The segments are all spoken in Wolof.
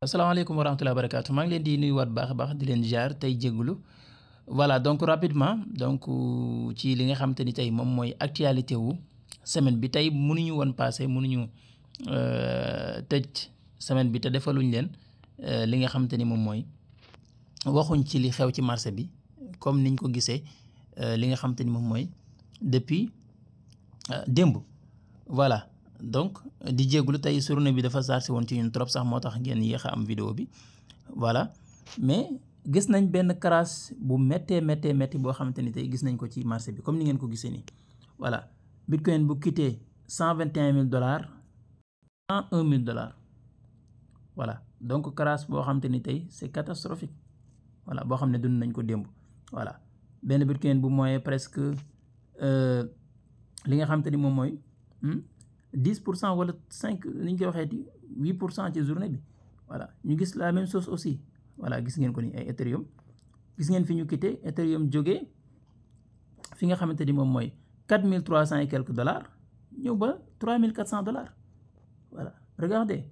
asalaamaaleykum wa rahmatulah barakaatu maa ngi leen di nuyuwaat baax a baax di leen jaar tey jégalu voilà donc rapidement donc ci li nga xamante ni tey moom mooy actualité wu semaine bi tey mënuñu woon passé mënuñu tëj semaine bi te defaluñ leen li nga xamante ni moom mooy waxuñ ci li xew ci marché bi comme niñ ko gisee li nga xamante ni moom mooy depuis démb voilà. donc di jégalu tey journée bi dafa chargé woon ci ñun trop sax moo tax ngeen yéex a am vidéo bi voilà mais gis nañ benn crash bu méttee boo xamante ni tey gis nañ ko ci marché bi comme ni ngeen ko gisee nii voilà bitcoin bu quitté $121,000 $101,000 voilà donc crash boo xamante ni tey c'est catastrophique voilà boo xam ne dund nañ ko démb voilà benn bitcoin bu mooy presque li nga xamante ni moom mooy 10% wala 5 ni ñu koy waxee 8% ci journée bi voilà ñu gis la même chose aussi voilà gis ngeen ko ni ay Ethereum gis ngeen fi ñu quitté Ethereum jógee fi nga xamante ni moom mooy $4,300 et quelques ñëw ba $3,400 voilà regardez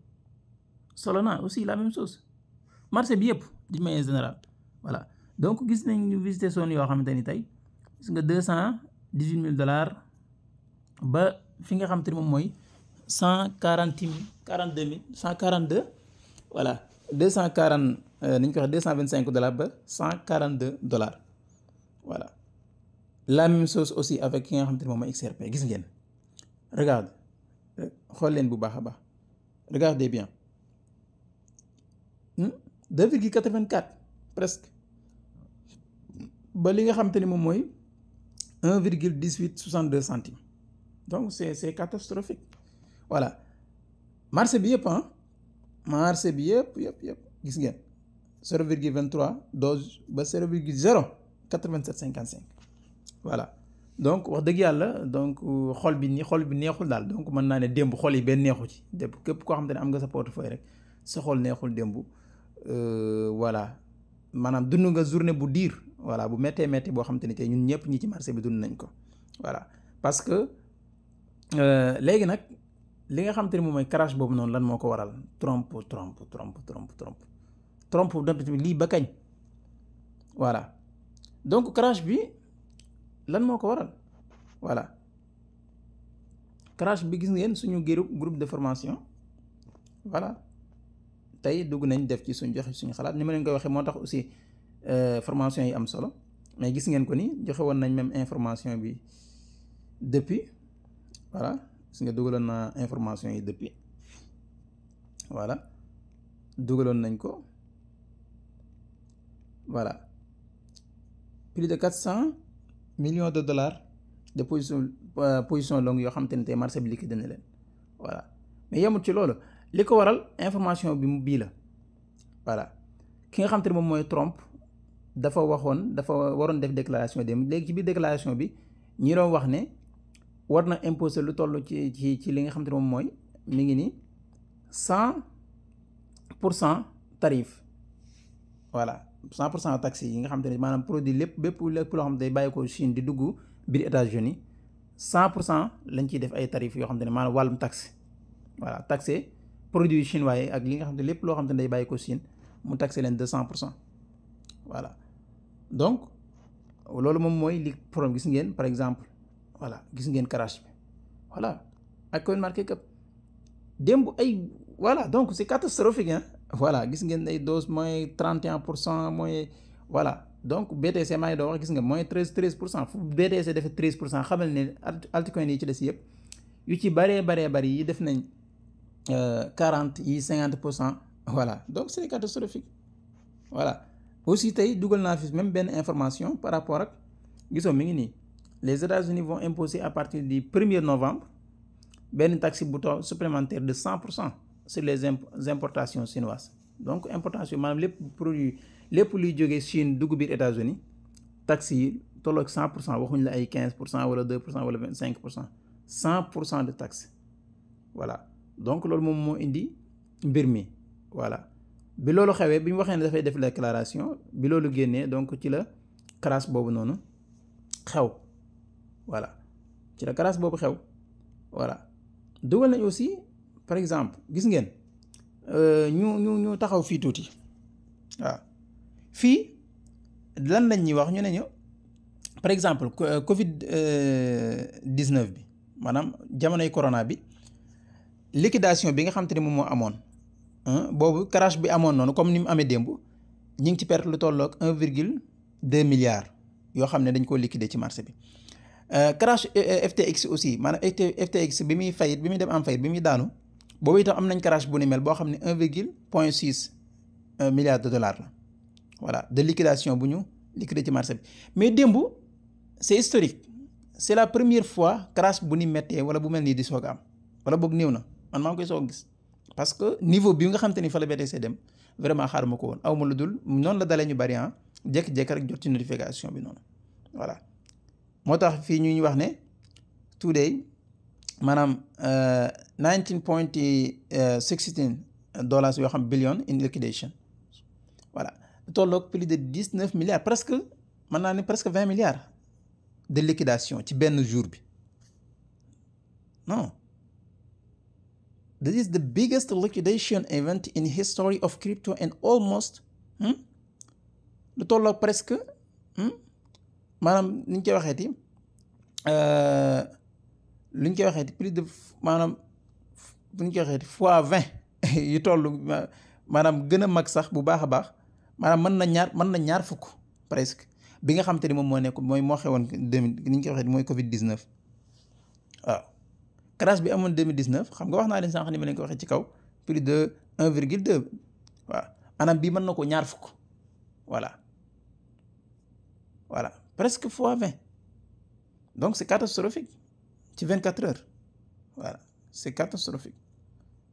Solana aussi la même chose marché bi yëpp d'une manière générale voilà donc gis nañ ñu visité zone yoo xamante ni tey gis nga $218,000 ba fi nga xamante ni moom mooy 142 voilà 240 ni ñu ko waxee $225 ba $142 voilà la même chose aussi avec ki nga xamante ni moom mooy XRP gis ngeen regarde xool leen bu baax a baax regardez bien 2,84 presque ba li nga xamante ni moom mooy 1,1862 centimes donc c'est catastrophique voilà marché bi yëpp marché bi yëpp gis ngeen 0,23 Doge ba 0,08755 voilà donc wax dëgg yàlla donc xol bi neexul daal donc mën naa ne démb xol yi benn neexu ci démb képp koo xamante ne am nga sa portefeuille rek sa xol neexul démb voilà maanaam dund nga journée bu diir voilà bu méttee boo xamante ni tey ñun ñëpp ñi ci marché bi dund nañ ko voilà parce que léegi nag li nga xamante ni moom mooy crash boobu noonu lan moo ko waral trompe lii ba kañ voilà donc crash bi lan moo ko waral voilà crash bi gis ngeen suñu groupe de formation voilà tey dugg nañ def ci joxe suñu xalaat ni ma leen koy waxee moo tax aussi formation yi am solo mais gis ngeen ko ni joxe woon nañ même information bi depuis voilà gis nga dugaloon naa information yi depuis voilà dugaloon nañ ko voilà plus de $400 millions de position longue yoo xamante ne tey marché bi liquide na leen voilà mais yemut ci loolu li ko waral information bi bii la voilà ki nga xamante ne moom mooy Trump dafa waroon def déclaration dem léegi ci biir déclaration bi ñi doon wax ne war na imposer lu toll ci li nga xamante ne moom mooy mi ngi ni 100% tarif voilà 100% taxes yi nga xamante ne maanaam produit lépp loo xam ne day bàyyi ko Chine di dugg biir États-Unis 100% lañ ciy def ay tarif yoo xamante ne maanaam wàllum taxe voilà taxé produit chinois yi ak li nga xam ne lépp loo xam ne day bàyyi ko Chine mu taxé leen 200% voilà donc loolu moom mooy li problème gis ngeen par exemple voilà gis ngeen crash bi voilà ak CoinMarketCap démb ay voilà donc c'est catastrophique voilà gis ngeen ay dose moins 31% moins voilà donc BTC maa ngi doon wax gis nga moins 13% fu BTC defee 13% xamal ne altcoin yi ci des yëpp yu ci bari yi def nañ 40 yi 50% voilà donc c'est catastrophique voilà aussi tey dugal naa fi même benn information par rapport ak gisoo mi ngi nii les États-Unis vont imposer à partir du 1er novembre benn taxe bouton supplémentaire de 100% sur les importations chinoises donc importation maanaam lépp luy jógee Chine dugg biir États-Unis taxe yi tolloog 100% waxuñ la ay 15% wala 2% wala 25% 100% de taxe voilà donc loolu moom moo indi mbir mi voilà bi loolu xewee bi ñu waxee ne dafay def déclaration bi loolu génnee donc ci la crash boobu noonu xew voilà ci la crash boobu xew voilà dugal nañ aussi par exemple gis ngeen ñu taxaw fii tuuti waaw fii lan lañ ñuy wax ñu ne ñu par exemple Covid 19 bi maanaam jamonoy corona bi liquidation bi nga xam te ne moom moo amoon boobu crash bi amoon noonu comme ni mu amee démb ñu ngi ci perte lu tolloog 1,2 milliards yoo xam ne dañ koo liquider ci marché bi. Crash FTX aussi maanaam FTX bi muy fayit bi muy dem am fayit bi muy daanu boobu itam am nañ crash bu ni mel boo xam ne 1,6 milliard de dollars la voilà de liquidation bu ñu liquider ci marché bi mais démb c'est historique c'est la première fois crash bu ni méttee wala bu mel nii di soog a am wala boog néew na man maa ngi koy soog gis parce que niveau bi nga xam te ni fa la BTC dem vraiment xaaruma ko woon aw ma lu dul noonu la dalee ñu bari jékki-jékki rek jot ci notification bi noonu voilà. moo tax fii ñu wax ne today maanaam 19.16 dollars yoo xam billion in liquidation voilà tolloog plus de 19 milliards presque mën naa ne presque 20 milliards de liquidation ci benn jour bi non this is the biggest liquidation event in history of crypto and almost lu tolloog presque maanaam ni ñu koy waxeeti lu ñu koy waxeeti plus de maanaam bu ñu koy waxeeti fois 20 yu toll maanaam gën a mag sax bu baax a baax maanaam mën na ñaar fukk presque bi nga xam te ni moom moo nekk moo xewoon 2000 ni ñu koy waxeeti mooy Covid 19 waaw crash bi amoon 2019 xam nga wax naa leen sànq ni ma leen ko waxee ci kaw plus de 1,2 waaw anam bii mën na ko ñaar fukk voilà presque fois 20 donc c'est catastrophique ci 24 heures voilà c'est catastrophique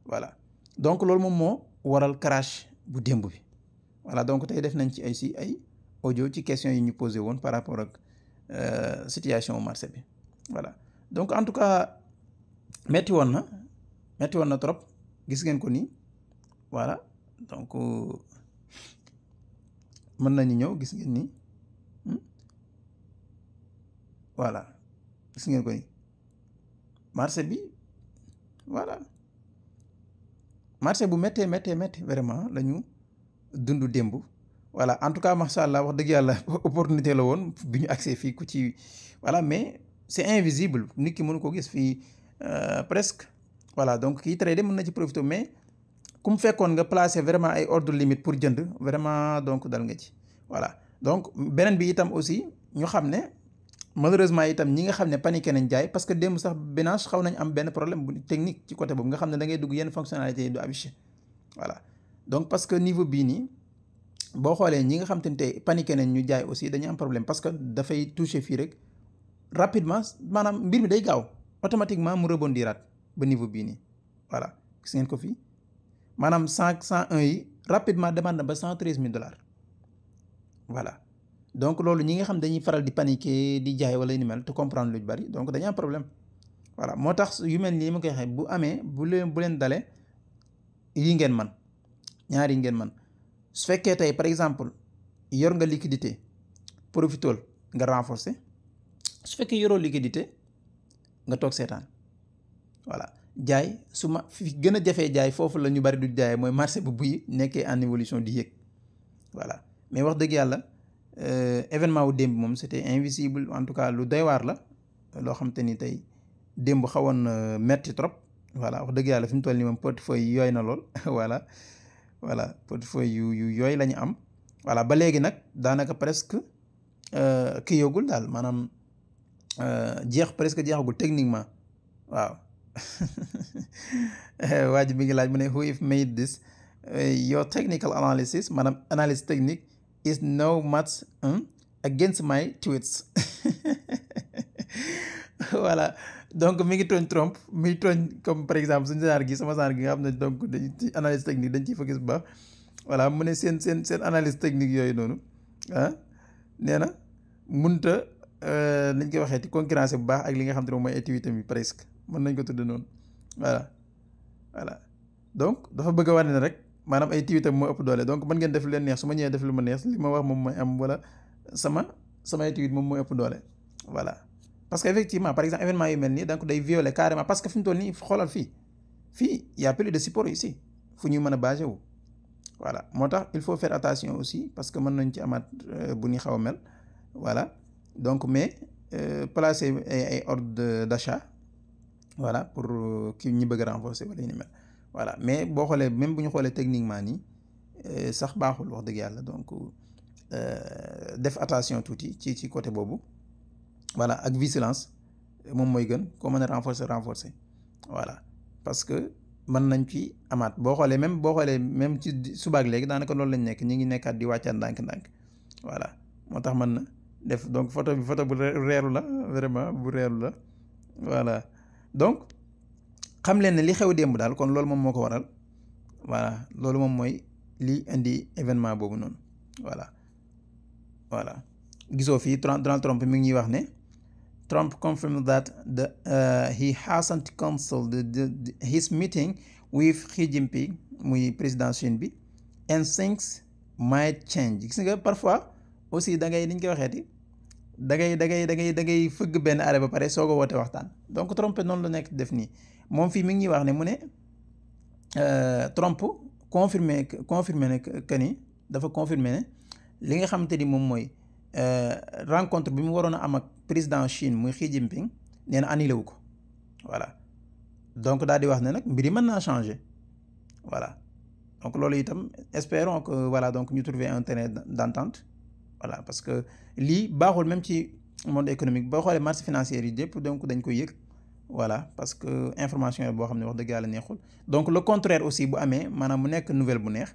voilà donc loolu moom moo waral crash bu démb bi voilà donc tey def nañ ci ay audio ci questions yi ñu posé woon par rapport ak situation marché bi voilà donc en tout cas metti woon na trop gis ngeen ko nii voilà donc mën nañu ñëw gis ngeen nii voilà gis ngeen ko ni marché bi voilà marché bu méttee vraiment la ñu dund démb voilà en tout cas macha allah wax dëgg yàlla opportunité la woon bi ñu accès fii ku ci voilà mais c'est invisible nit ki mënu ko gis fii presque voilà donc kii trader mën na ci profiter mais ku mu fekkoon nga placer vraiment ay ordre limite pour jënd vraiment donc dal nga ci voilà donc beneen bi itam aussi ñu xam ne malheureusement itam ñi nga xam ne paniqué nañ jaay parce que démb sax Binance xaw nañ am benn problème bu technique ci côté boobu nga xam ne da ngay dugg yenn fonctionnalités yi du affiché voilà donc parce que niveau bii nii boo xoolee ñi nga xam te ne tey paniqué nañ ñu jaay aussi dañuy am problème parce que dafay toucher fii rek rapidement maanaam mbir mi day gaaw automatiquement mu rebondiraat ba niveau bii nii voilà gis ngeen ko fii maanaam 101 yi rapidement demande na ba $113,000 voilà donc loolu ñi nga xam dañuy faral di paniquer di jaay wala ni mel te comprendre lu bari donc dañuy am problème voilà moo tax yu mel nii ma koy waxee bu amee bu leen dalee yi ngeen man ñaar yi ngeen man su fekkee tey par exemple yor nga liquidité profitool nga renforcer su fekkee yoroo liquidité nga toog seetaan voilà jaay su ma fi gën a jafee jaay foofu la ñu bari du jaay mooy marché bu buy nekkee en évolution di yëg voilà mais wax dëgg yàlla événement wu démb moom c'était invisible en tout cas lu doy waar la loo xam te ni tey démb xawoon metti trop voilà wax dëgg yàlla fi mu toll nii moom portefeuille yi yooy na lool voilà portefeuille yu yooyu la ñu am voilà ba léegi nag daanaka presque kii yogul daal maanaam presque jeexagul techniquement waaw waa ji mi ngi laaj mu ne who if made this your technical analysis maanaam analyse technique is no match against my tweets voilà donc mi ngi tooñ Trump mi ngi tooñ comme par exemple suñu genre gi sama genre gi nga xam ne donc dañ ci analyse technique dañ ciy focus bu baax voilà mu ne seen analyse technique yooyu noonu nee na munta nañ koy waxee ci concurrence bu baax ak li nga xam te ne moom mooy activité bi presque mën nañ ko tudd noonu voilà donc dafa bëgg a wane ne rek maanaam ay activité moo ëpp doole donc mën ngeen def lu leen neex su ma ñëwee def lu ma neex li ma wax moom mooy am wala sama activité moom mooy ëpp doole voilà parce que effectivement par exemple événement yu mel nii donc day violer carrément parce que fi mu toll nii xoolal fii y a plus de support ici fu ñuy mën a basé wu. Voilà moo tax il faut faire attention aussi parce que mën nañ ci amaat bu ñuy xaw a mel voilà donc mais placer ay ordre d'achat voilà pour ki ñi bëgg a renforcer wala ñu mel voilà mais boo xoolee même bu ñu xoolee techniquement nii sax baaxul wax dëgg yàlla donc def attention tuuti ci côté boobu voilà ak vigilance moom mooy gën koo mën a renforcer voilà parce que mën nañ ci amaat boo xoolee même ci subaak léegi daanaka loolu lañ nekk ñi ngi nekkaat di wàccaat ndànk-ndànk voilà moo tax mën na def donc photo bu reeru la vraiment bu reeru la voilà donc xam leen ne li xew démb daal kon loolu moom moo ko waral voilà loolu moom mooy li indi événement boobu noonu voilà gisoo fii Donald Trump mi ngi ñuy wax ne Trump confirmed that he hasn't cancelled his meeting with Xi Jinping muy président Chine bi and things might change. Gis nga parfois aussi da ngay ni ñu koy waxeeti da ngay fëgg benn arrêt ba pare soog a woote waxtaan donc Trump noonu la nekk def nii moom fii mi ngi ñuy wax ne mu ne Trump confirmé ne que ni dafa confirmé ne li nga xamante ni moom mooy rencontre bi mu waroon a am ak président Chine muy Xi Jinping nee na annulé wu ko voilà donc daal di wax ne nag mbir yi mën naa changer voilà donc loolu itam espérons que voilà donc ñu trouver un terrain d'entente voilà parce que lii baaxul même ci monde économique boo xoolee marché financier yi yëpp donc dañ koy yëg voilà parce que information yi boo xam ne wax dëgg yàlla neexul donc le contraire aussi bu amee maanaam mu nekk nouvelle bu neex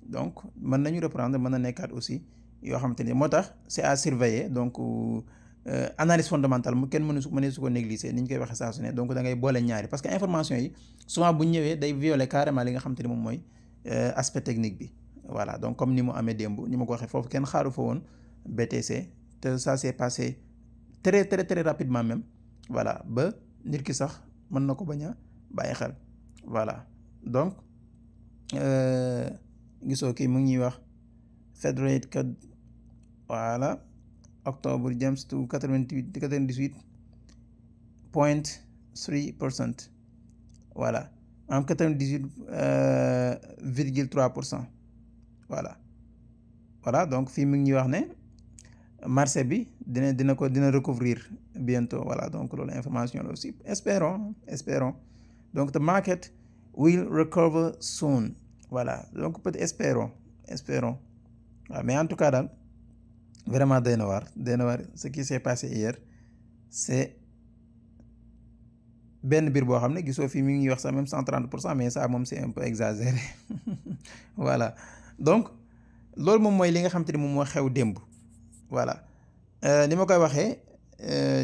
donc mën nañu reprendre mën na nekkaat aussi yoo xamante ni moo tax c'est à surveiller donc analyse fondamentale mu kenn mënu su ko négliger ni ñu koy waxee saa su ne donc da ngay boole ñaari parce que information yi souvent bu ñëwee day violer carrément li nga xamante ni moom mooy aspect technique bi voilà donc comme ni mu amee démb ni ma ko waxee foofu kenn xaaru fa woon BTC te ça s'est passé très très très rapidement même voilà ba nit ki sax mën na ko bañ a bàyyi xel voilà donc gisoo kii mu ngi ñuy wax Fed rate cut voilà octobre jumps to 98.3%. Voilà. En 98,3%. Voilà. Voilà. Donc, fii mi ngi wax ne marché bi dina recouvrir bientôt. Voilà. Donc, loolu information là aussi. Espérons. Donc, the market will recover soon. Voilà. Donc, peut-être espérons. Voilà. Mais en tout cas daal vraiment doy na waar ce qui s'est passé hier c'est benn biir boo xam ne gisoo fii mi ngi wax sax même 130% mais ça moom c'est un peu exagéré voilà donc loolu moom mooy li nga xam te ni moom moo xew démb voilà ni ma koy waxee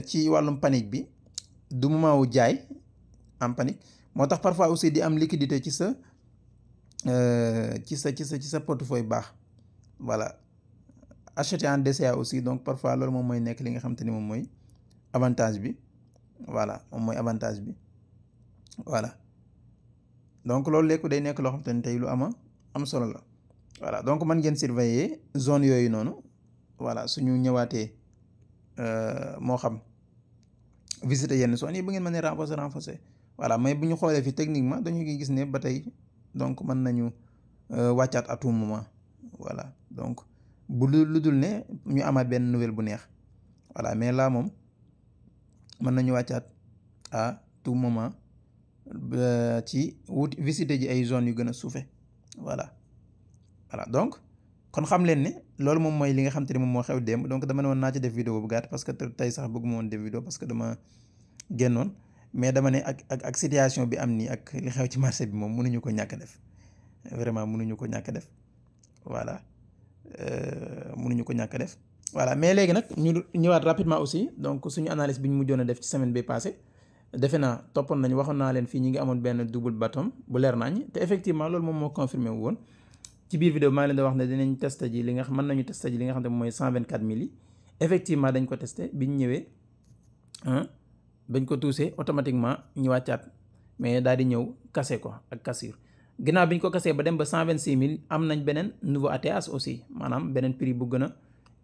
ci wàllum panique bi du moment wu jaay en panique moo tax parfois aussi di am liquidité ci sa portefeuille baax voilà acheter en DCA aussi donc parfois loolu moom mooy nekk li nga xam te ni moom mooy avantage bi voilà moom mooy avantage bi voilà donc loolu léegi day nekk loo xam te ni tey lu am solo la voilà donc mën ngeen surveiller zone yooyu noonu voilà suñu ñëwaatee moo xam visiter yenn zone yi bu ngeen mën a renforcer voilà mais bu ñu xoolee fi techniquement dañu gis ne ba tey donc mën nañu wàccaat à tout moment voilà donc bu lu dul ne ñu amaat benn nouvelle bu neex voilà mais là moom mën nañu wàccaat à tout moment ci visiter ji ay zones yu gën a suufe voilà donc kon xam leen ne loolu moom mooy li nga xam te ne moom moo xew démb donc dama ne woon naa ci def vidéo bu gàtt parce que tey sax bëgguma woon def vidéo parce que dama génnoon mais dama ne ak situation bi am nii ak li xew ci marché bi moom mënuñu ko ñàkk def vraiment mënuñu ko ñàkk def voilà voilà mais léegi nag ñu ñëwaat rapidement aussi donc suñu analyse bi ñu mujjoon a def ci semaine bi passé defe naa toppoon nañu waxoon naa leen fii ñi ngi amoon benn double bottom bu leer nañ te effectivement loolu moom moo confirmé wu woon ci biir vidéo maa ngi leen di wax ne dinañ testé ji li nga xam mën nañu testé ji li nga xam ne mooy 124 milli effectivement dañ ko testé bi ñu ñëwee bañ ko touché automatiquement ñu wàccaat mais daal di ñëw kase ko ak cassure ginnaaw bi ñu ko kasee ba dem ba 126 000 am nañ beneen nouveau ATH aussi maanaam beneen prix bu gën a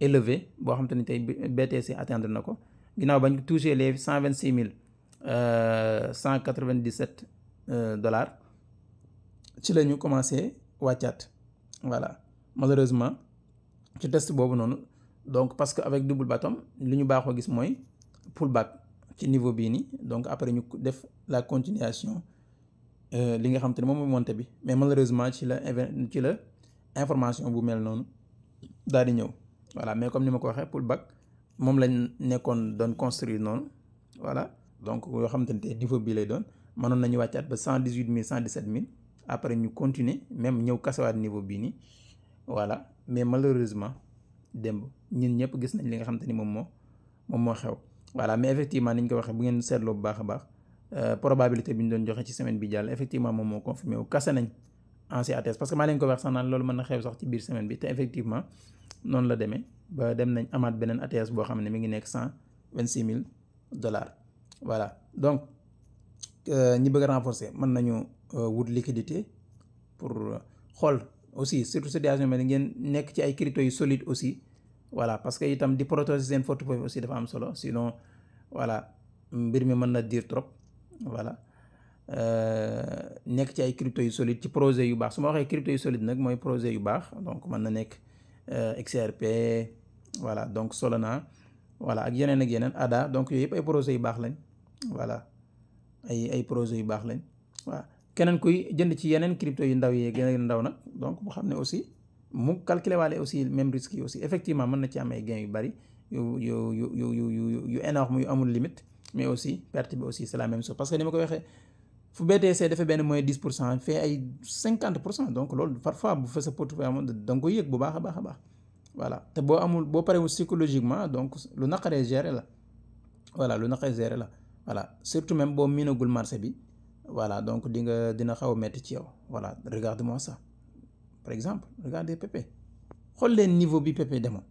élevé boo xam te ni tey BTC atteindre na ko ginnaaw bañ touché les 126 197 dollars ci la ñu commencé wàccaat voilà malheureusement ci test boobu noonu donc parce que avec double bottom li ñu baaxoo gis mooy pullback ci niveau bii nii donc après ñu def la continuation li nga xam te ne moom mooy montée bi mais malheureusement ci la information bu mel noonu daal di ñëw voilà mais comme ni ma ko waxee pullback moom lañ nekkoon doon construire noonu voilà donc yoo xam te ne niveau bii lay doon mënoon nañu wàccaat ba 118 000 117 000 après ñu continuer même ñëw kasawaat niveau bii nii voilà mais malheureusement démb ñun ñëpp gis nañ li nga xam te ni moom moo xew voilà mais effectivement ni ñu ko waxee bu ngeen seetloo bu baax a baax probabilité bi ñu doon joxe ci semaine bi jàll effectivement moom moo confirmé wu kase nañ ancien ATS parce que maa leen ko wax sax naan loolu mën na xew sax ci biir semaine bi te effectivement noonu la demee ba dem nañ amaat beneen ATS boo xam ne mi ngi nekk $126 000 voilà donc ñi bëgg a renforcer mën nañu wut liquidité pour xool aussi surtout situation bi ngeen nekk ci ay crypto yu solide aussi voilà parce que itam di protéger seen portefeuille aussi dafa am solo sinon voilà mbir mi mën na diir trop voilà nekk ci ay crypto yu solide ci projet yu baax su ma waxee crypto yu solide nag mooy projet yu baax donc mën na nekk XRP voilà donc Solana voilà ak yeneen ADA donc yooyu yëpp ay projets yu baax lañ voilà ay projets yu baax lañ waaw keneen kuy jënd ci yeneen crypto yu ndaw yi gën a ndaw nag donc mu xam ne aussi mu calculer waale aussi même risque yi aussi effectivement mën na ci am ay gains yu bari yu énorme yu amul limite mais aussi perte bi aussi c'est la même chose parce que ni ma ko waxee fu BTC defee benn moins 10% fait ay 50% donc loolu parfois bu fa sa portefeuille amoon da nga koy yëg bu baax a baax a baax voilà te boo parewul psychologiquement donc lu naqaree gérer la voilà lu naqaree gérer la voilà surtout même boo miinagul marché bi voilà donc dina xaw a metti ci yow voilà regarde-moi ça par exemple regardez PP xool leen niveau bi PP demoon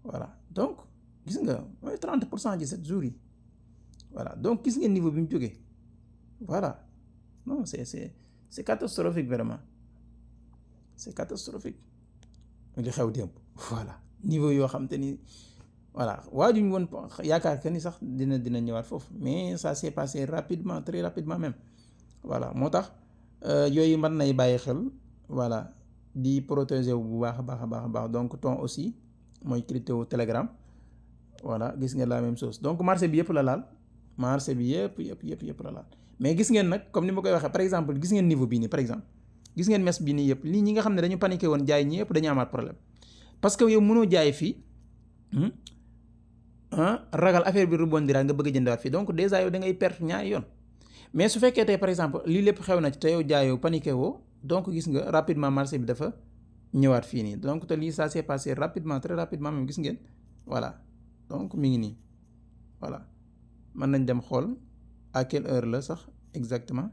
voilà donc gis nga mooy 30% ci 7 jours yi voilà donc gis ngeen niveau bi mu jógee voilà non c'est catastrophique vraiment c'est catastrophique li xew démb voilà niveau yoo xam te ni voilà waajuñ woon yaakaar que ni sax dina ñëwaat foofu mais ça s'est passé rapidement très rapidement même voilà moo tax yooyu mën nay bàyyi xel voilà di protéger wu bu baax a baax donc ton aussi mooy crypto Telegram voilà gis ngeen la même chose donc marché bi yëpp la laal marché bi yëpp la laal mais gis ngeen nag comme ni ma koy waxee par exemple gis ngeen niveau bii nii par exemple gis ngeen mes bii nii yëpp lii ñi nga xam ne dañu paniqué woon jaay ñi yëpp dañu amaat problème parce que yow mënoo jaay fii ragal affaire bi rebondiraat nga bëgg a jëndaat fii donc déjà yow da ngay perte ñaari yoon mais su fekkee tey par exemple lii lépp xew na ci te yow jaayoo paniqué woo donc gis nga rapidement marché bi dafa ñëwaat fii nii donc te lii ça s'est passé rapidement très rapidement même gis ngeen voilà donc mi ngi nii voilà mën nañ dem xool à quelle heure la sax exactement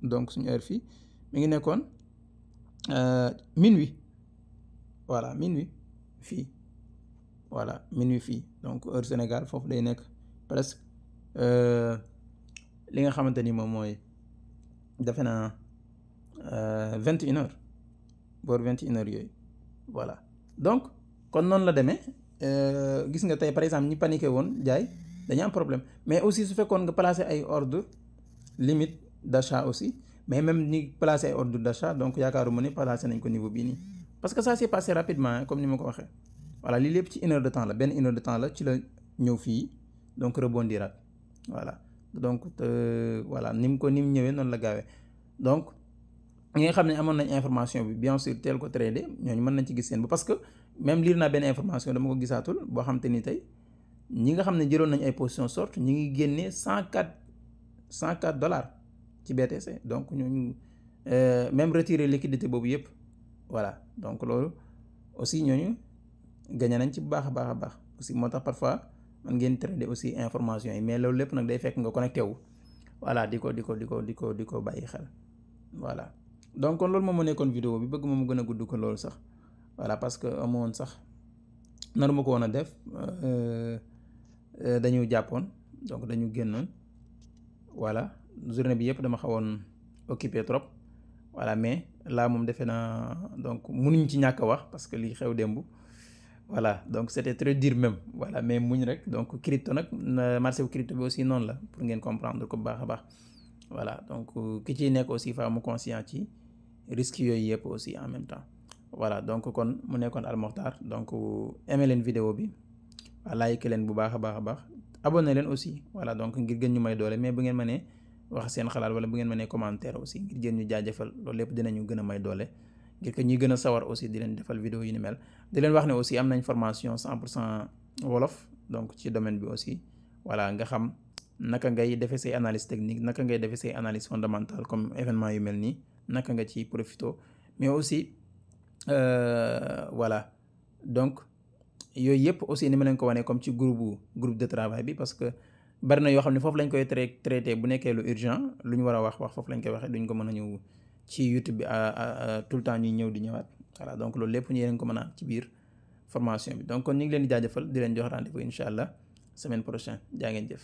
donc suñu heure fii mi ngi nekkoon minuit voilà minuit fii voilà minuit fii donc heure Sénégal foofu day nekk presque li nga xamante ni moom mooy defe naa 21 heures boor 21 heures yooyu voilà donc kon noonu la demee gis nga tey par exemple ñi paniqué woon jaay dañu am problème mais aussi su fekkoon nga placer ay ordre limite d'achat aussi mais même ñi placer ay ordre d'achat donc yaakaaruma ni placer nañ ko niveau bii nii parce que ça s'est passé rapidement comme ni ma ko waxee voilà lii lépp ci une heure de temps la benn une heure de temps la ci la ñëw fii donc rebondiraat voilà donc voilà ni mu ñëwee noonu la gaawee donc ñi nga xam ne amoon nañ information bi bien sûr teel ko trader ñooñu mën nañ ci gis seen ba parce que même lire naa benn information dama ko gisaatul boo xam te ni tey ñi nga xam ne jëloon nañ ay position sorte ñi ngi génnee $104 ci BTC donc ñooñu même retirer liquidité boobu yëpp voilà donc loolu aussi ñooñu gagné nañ ci bu baax a baax aussi moo tax parfois man ngeen trader aussi information yi mais loolu lépp nag day fekk nga connecté wu voilà di ko bàyyi xel voilà donc kon loolu moom moo nekkoon vidéo bi bëgg moom gën a gudd ko loolu sax voilà parce que amoon sax naru ma ko woon a def dañu jàppoon donc dañu génnoon voilà journée bi yëpp dama xawoon occupé trop voilà mais là moom defe naa donc munuñ ci ñàkk a wax parce que lii xew démb voilà donc c'était très dur même voilà mais muñ rek donc crypto nag marché bu crypto bi aussi noonu la pour ngeen comprendre ko bu baax a baax voilà donc ki ciy nekk aussi fa mu conscient ci risques yooyu yëpp aussi en même temps. voilà donc kon mu nekkoon Al Mokhtar donc aimé leen vidéo bi like leen bu baax a baax abonné leen aussi voilà donc ngir gën ñu may doole, mais bu ngeen mënee wax seen xalaat wala bu ngeen mënee commentaire aussi ngir gën ñu jaajëfal loolu lépp dinañu gën a may doole ngir que ñuy gën a sawar aussi di leen defal vidéo yu ni mel. di leen wax ne aussi am nañ formation 100% wolof donc ci domaine bi aussi voilà nga xam naka ngay defee say analyse technique, naka ngay defee say analyse fondamentale comme événement yu mel nii naka nga ci profito, mais aussi voilà donc yooyu yëpp aussi ni ma leen ko wanee comme ci groupe de travail bi, parce que bari na yoo xam ne foofu lañ koy traité bu nekkee lu urgent lu ñu war a wax foofu lañ koy waxee, duñ ko mën a ñëw ci YouTube bi tout le temps ñuy ñëw di ñëwaat. voilà donc loolu lépp ñu leen ko mën a ci biir formation bi. donc kon ñu ngi leen di jaajëfal di leen jox rendez-vous incha allah semaine prochaine. jaa ngeen jëf.